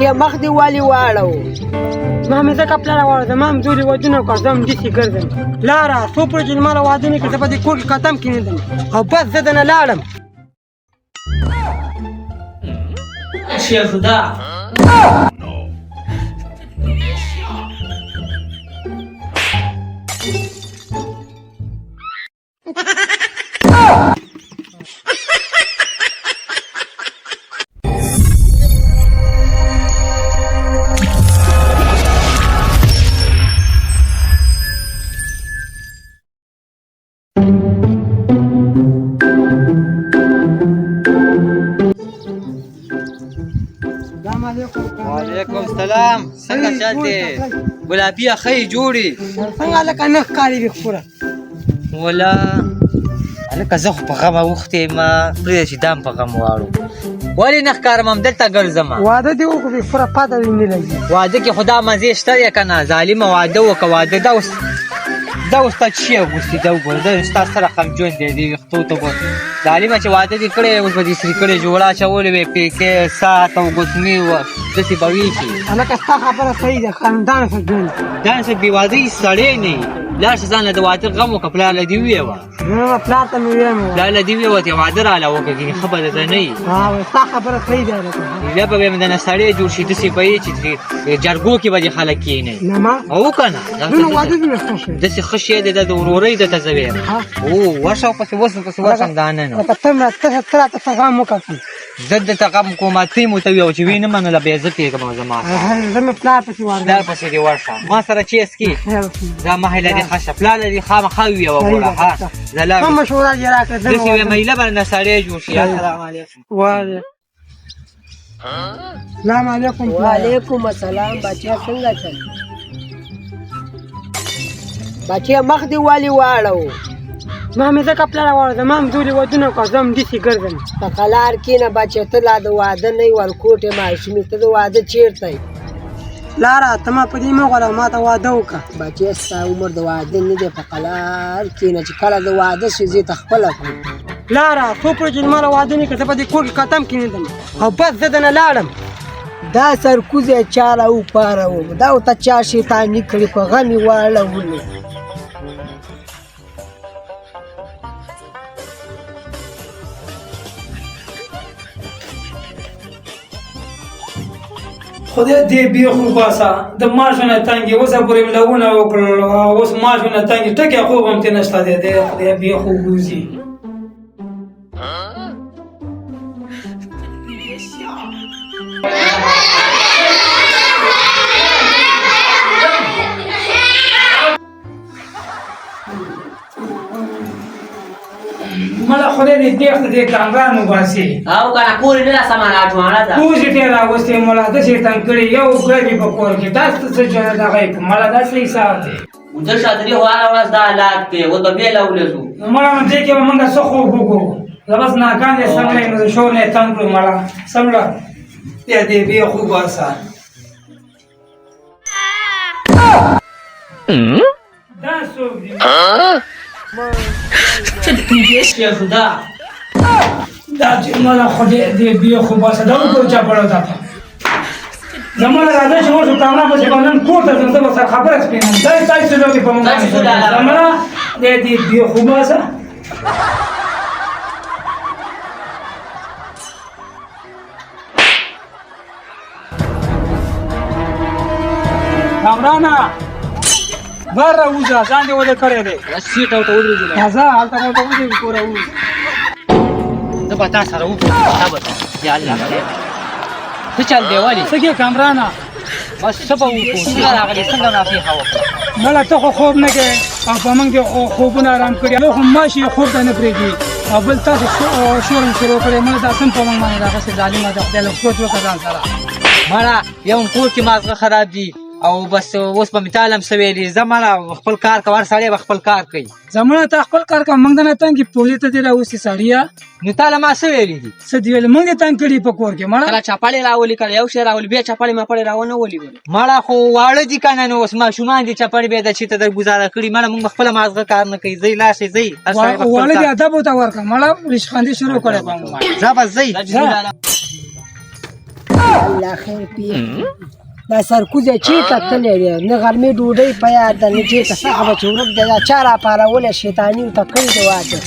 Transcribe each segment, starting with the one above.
بچیه مخ دې ولې واړو؟ ما مې ځکه پلار واړه، زما هم زورې ودونه وکړه، زه هم داسې ګرځم. پلاره څو پورې چې ما له واده نه کړې، زه په دې کور کې قدم کښېنېدم او بس زه درنه لاړم. شیخدا وعلیکم السلام، څنګه چل دی ګلابي؟ ښه جوړې؟ څنګه لکه نه ښکاري وي خوره؟ ولا هلکه زه خو په غم اوښتی یم، پرېږده چې دام په غم واړو. ولې نه ښکارم؟ همدلته ګرځم. واده دې وکړو، بې خوره پاته دې نه لګي. واده کې خو دا مزې شته دی که نه؟ ظالمه واده وکړه، واده. دا اوس دا اوس تا څه شی اغوستي؟ دا وګوره، دا ستا سره خمجون دی، دې ویښتو ته ګوره. ظالمه چې واده دې کړی، اوس به دې سري کړې جوړه اچولې وې، پیکې ساعت او ګوتمې وه، داسې به وي چې هلکه ستا خبره صحیح ده، خاندان څه ژوند داسې بې واده هېڅ سړی نه وي. لاړ شه ځان له د واده غم وکړه، پلار له دې وویه. نه، پلار ته مې ویم. پلار له دې وویه چې واده راله وکړه، ګینې ښه به درته نه وي. ها، ستا خبره صحیح ده هلکه. هیله به وایم درنه سړی جوړ شي، داسې به یې چې جرګو کې به دې خلک کښېنوي. نه ما او که نه؟ نو واده دې نه ښه شي، داسې ښه شی دی، دا د ورورۍ درته زه وایم. او ورشه پسې، اوس پسې ورشم دا نه نو لکه ته مې ته راته څه غم وکړه. زه درته غم کوم، ته مو ته ویو چې وی نه منله، بیا زه پېږم زما زه مې پلار پسې ورغلم. پلار پسې دې ورشه، ما سره چې اسکي دا مهله دې ښه شه، پلار دې خامخا وي وګوره. ها زه لاړم. ښه مشوره دې راکړه. داسې وایم هیله به نه سړی جوړ شي. السلام علیکم. وعلیکم السلام علیکم. وعلیکم السلام. بچیه څنګه چل؟ بچیه مخ دې ولې واړو؟ ما مې ځکه پلار واړه، زما هم زورې ودونه وکړه، زه هم داسې ګرځم. په قلار کښېنه بچیه، ته لا د واده نه یې، ورکوټې ماشومې، ته د واده چېرته یې؟ پلاره ته ما په دې مه غوله، ما ته واده وکړه. بچیه ستا عمر د واده نه دی، په قلار کښېنه، چې کله د واده شي زه ته خپله کړم. پلاره څو پورې چې ما له واده نه کړې، زه په دې کور کې قدم کښېنېدم او بس زه درنه لاړم. دا سرکوزی چا راوپاروم؟ دا ورته چا شیطاني کړې، په غم یې واړولې. خدای دې بې خوباسه، د ماشو نه تنګې، اوسه پورې مې لګونه وکړل، اوس ماشو نه تنګې، ټکی خوب هم ترې نشته دی. دی خدای بې خوب وځي. مړه خدای دې بېخ ته دې کامران وباسي. او که نه کور یې نه ده سمه راجوانه ده. پوزې ته یې راوستې، ملا داسې تنګ کړي، یو ګرځي په کور کې، دا څه چې دغه یې مړه دا څه حساب دی؟ وده شه، درې خو هره ورځ دا حالات دی، اوس به بېله ولسو. نو مړه نو دې کې به موږ څه خوب وکړو؟ زه بس ناکام دی، سم نه یم، زه شور نه یې تنګ کړو. مړه سم له بیا دې بې خوبه سه. دا څوک دی؟ شیخدا دا چې مړه خدای دې بې خوبه سه، دا وګوره چا پړو تا ته. زموږ راځه چې اوس کامران پسې به نن کور ته ځم، زه به سره خبره سپینوم. دا تاسو څه لوبې په موږ باندې؟ زموږ دې دې بې خوبه سه. کامرانه بهر راووځه، ځان دې ولې کړی دی؟ سیټ او ته ودرېږو. راځه هلته به ورته وځو، کور راووځو. زه به تا سره وکړم، تا به یا الله خیر. څه چل دی ولې؟ څه کې کامرانه؟ بس څه به وکړو، څنګه راغلې، څنګه راپېښه وکړه؟ مړه ته خو خوب نه کوې او په موږ دې خوبونه آرام کړي، یو خو ماشي خوب ته نه پرېږدي او بل تاسو شور هم شروع کړی. مړه دا سم په موږ باندې راغسې ظالمه ده، خدای له سوچ وکړه ځان سره. مړه یو کور کې مازغه خراب دي او بس اوس به مې تا له هم څه ویلي. ځه مړه خپل کار کوه، هر سړی به خپل کار کوي. زموږ ته خپل کار کوه، موږ نه تنګ پوزې ته دې راوستي سړیه. نو تا له ما څه ویلي دي؟ څه دې ویلي؟ موږ دې تنګ کړي په کور کې. مړه کله چپړې راولي، کله یو شی راولي، بیا چپړې مپړې راونه ولي. مړه خو واړه دي که نه، نو اوس ماشومان دي، چپړې بیا د چېرته در ګوزاره کړي. مړه موږ به خپله مازغه کار نه کوي. ځئ لاړ شئ، ځئ. واړه دې ادب ورته ورکړه. مړه ریشخندي شروع کړی په موږ. ځه بس ځئ. لا خیر پیښ. دا سرکوزی چېرته تللی دی؟ نه غرمې ډوډۍ په یاد ده، نه چېرته څه خبره چې ورک دی. دا چا راپارولی شیطاني ورته کړی دی واده،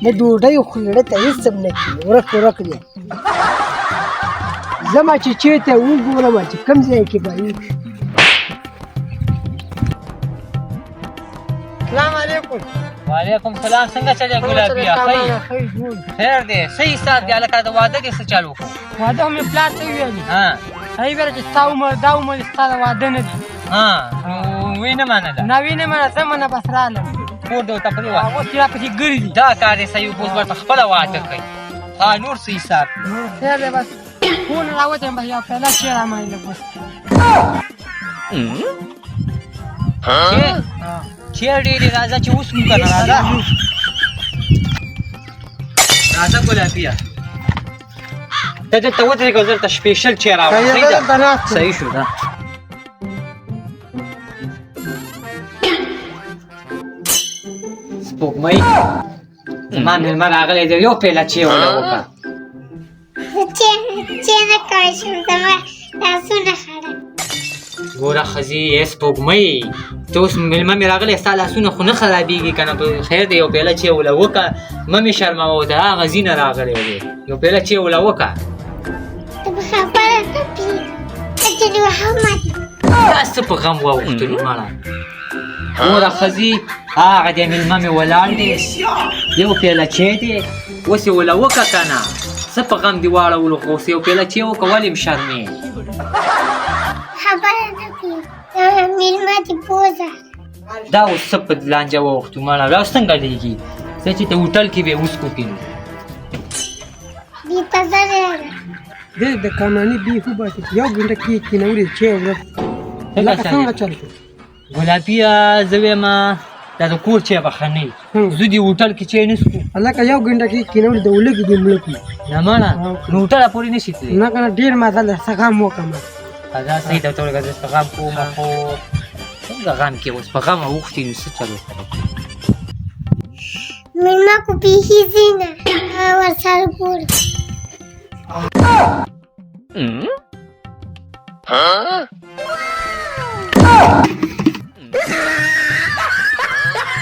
نه ډوډۍ خوري، زړه ته هېڅ هم نه کېږي، ورک ورک دی. ځمه چې چېرته وګورم چې کوم ځای کې به وي. سلام علیکم. وعلیکم سلام. څنګه چلې ګلابیه؟ خیر دی، صحیح حساب دی. هلکه د واده دې څه چل وکړو؟ واده مې پلار ته وویلې، ها، هغې ویل چې ستا عمر دا عمر ستا د واده نه دی. ها، نو ویې نه منله؟ نه، ویې نه منله. زه منه بس رالم. کور دې ورته پرې وه؟ اوس چې راپسې ګرځي. دا کار دې صحیح وکړو، اوس ورته خپله واده کوي. ها، نور څه حساب دی؟ نور خیر دی، بس کور نه راوتی یم، بس یو پیاله چای راماندې لږ اوس. چای ډېرې راځه چې اوس مو که نه. راځه راځه ګلابیه، ته دلته ودرېږه، زه درته سپیشل چای راوړم. صحیح ده؟ صحیح شو ده. سپوږمۍ، زما مېلمه راغلی دی، یو پیاله چای وله وکړه. چې نه کولی شم، زما لاسونه خراب. ګوره ښځې، ای سپوږمۍ، ته اوس مېلمه مې راغلی، ستا لاسونه خو نه خرابېږي که نه؟ په خیر دی، یو پیاله چای وله وکړه، مه مې شرموه. د هغه ځي نه راغلی دی، یو پیاله چای وله وکړه. ته په خبره نه پوهېږم چې محمد دا څه په غم واوښتلو مړه. ګوره ښځې، هغه دی مېلمه مې ولاړ دی، یو پیاله چای دی، اوس یې وله وکړه که نه؟ څه په غم دې واړولو؟ خو اوس یو پیاله چای وکړه، ولې م شرمې؟ خبره نه پوهېږم، مېلمه دې بوځه. دا اوس څه په لانجه واوښتو مړه؟ دا اوس څنګه لېږي څه چې ته هوټل کې به یې وڅکو کې نو بې پزره ده. دی د کامراني بې وباسي، یو ګنټه کې کېنولې چای ورک لکه څنګه چل شو. ګلابیه، زه وایم دا د کور چای به ښه نه وي، زه دې هوټل کې چای نه څکو. هلکه یو ګنټه کې کېنولې د ولږې دې مړه کړي. نه مړه، نو هوټله پورې نه شي تللی. نه که نه، ډېر مزه ده، څه غم وکړم. دا صحیح ده، ته ولګه زه څه غم کوم، خو څنګه غم کې اوس په غم اوښتې، نو څه چل ورسره کوو؟ مېلمه خو بیخي ځي نه، ورسره ګورم.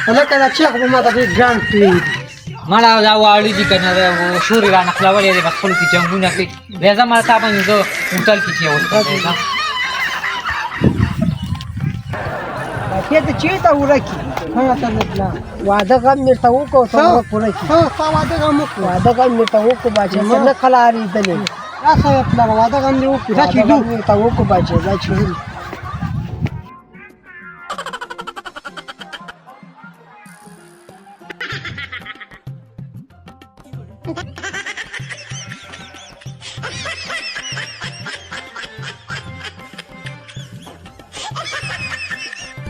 هلکه دا چای خو به ماته ډېر ګران پرېږدي. مړه دا واړه دي که نه، شور یې رانښلولی دی، په خپلو کې جنګونه کوي. راځه مړه، تا باندې زه هوټل کې چای وڅښم. راځه. ته چېرته ورک یې؟ څنګه ته نه پلار؟ واده غم مې ورته وکړو، ته ورک ورک یې. ها، ستا واده غم وکړو؟ واده غم مې ورته وکړو بچې، ته نه قلارېدلې. راسه پلار، واده غم دې وکړو، دا چې واده ځو. غم مې ورته وکړو بچې، دا چې ځو.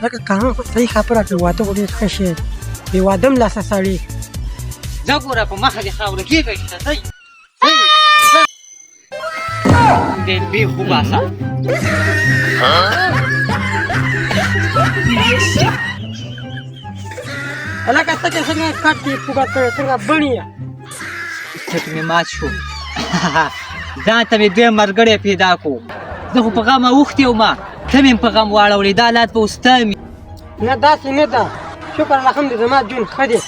لکه قانون خو صحیح خبره کړې، واده خو ډېر ښه شی دی، بې واده هم لاسه سړی. ځه ګوره په مخه دې خاوره کېږه چې ته ځئ دې بېخ وباسه. هلکه ته چې څنګه کټ دې پوکه کړی، څنګه بڼي یې. څټ مې مات شو، ځان ته مې دویم ملګری پیدا کړو. زه خو په غم اوښتی وم، ته مې هم په غم واړولې، دا لات به اوس ته مې. نه داسې نه ده، شکر الحمد زما ژوند ښه دی.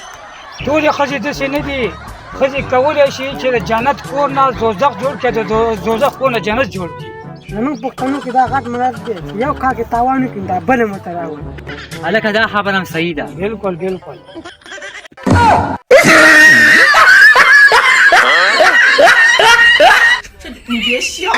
ټولې ښځې داسې نه دي، ښځې کولی شي چې د جنت کور نه دوزخ جوړ کړي، د دوزخ کور نه جنت جوړ کړي. زموږ پښتنو کې دا غټ مرض دی چې یو کار کې تاوان وکړي دا بله مو ته راوړي. هلکه دا خبره هم صحیح ده. بالکل بالکل. 你别笑。